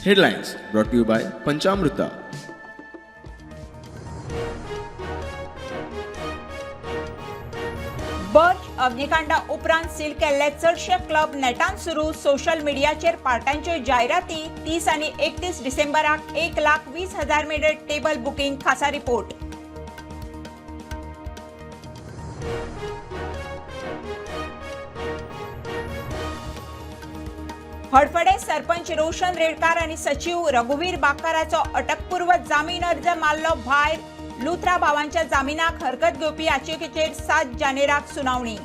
Headlines brought to you by Panchamruta. Birch अग्निकांडा उपरांत seal केल्ले चडशे क्लब नेटान सुरू. सोशल मिडियाचेर पार्ट्यांच्यो जायराती. 30 आनी 31 डिसेंबराक 1,20,000 मेरेन टेबल बुकींग. खासा रिपोर्ट. हडफडे सरपंच रोशन रेडकार आनी सचिव रघुवीर बाकाराचो अटकपूर्व जामीन अर्ज मारलो भायर. लुथरा भावांच्या जामिनाक हरकत घेवपी याचिकेचेर 7 जानेराक सुनावणी.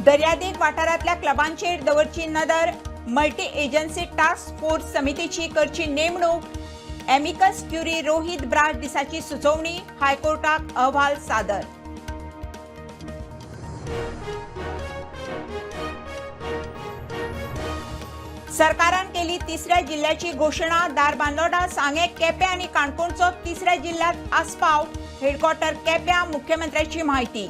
दर्यादेग वाठारांतल्या क्लबांचेर दवरची नदर. मल्टी एजन्सी टास्क फोर्स समितीची करची नेमणूक. एमिकस क्युरी रोहित ब्रास दिसाची सुचोवणी. हायकोर्टाक अहवाल सादर. सरकारान केली तिसऱ्या जिल्ह्याची घोशणा. धारबांदोडा, सांगें, केपें आनी काणकोणचो तिसऱ्या जिल्ह्यात आस्पाव. हेडक्वॉर्टर केप्यां. मुख्यमंत्र्याची माहिती.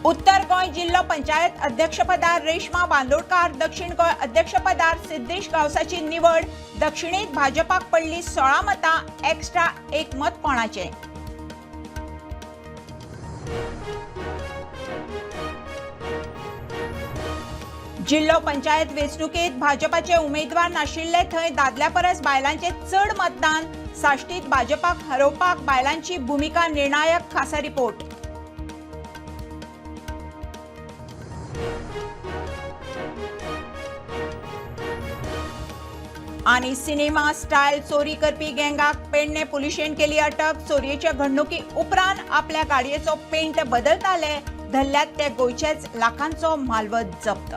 उत्तर गोंय जिल्हो पंचायत अध्यक्षपदार रेश्मा बांदोडकार, दक्षिण गोंय अध्यक्षपदार सिद्धेश गांवसाची निवड. दक्षिणेत भाजपाक पडली 16 मतां, एक्स्ट्रा 1 मत कोणाचें. जिल्हो पंचायत वेंचणुकेत भाजपाचे उमेदवार नाशिल्ले थंय दादल्या परस बायलांचे चड मतदान. साश्टीत भाजपाक हरोवपाक बायलांची भुमिका निर्णायक. खासा रिपोर्ट. आनी सिनेमा स्टायल चोरी करपी गँगाक पेडणे पुलिशेन केली अटक. चोरयेच्या घडणुकी उपरांत आपल्या गाडयेचो पेंट बदलताले. धरल्यात ते गोंयचेच. लाखांचो मालवत जप्त.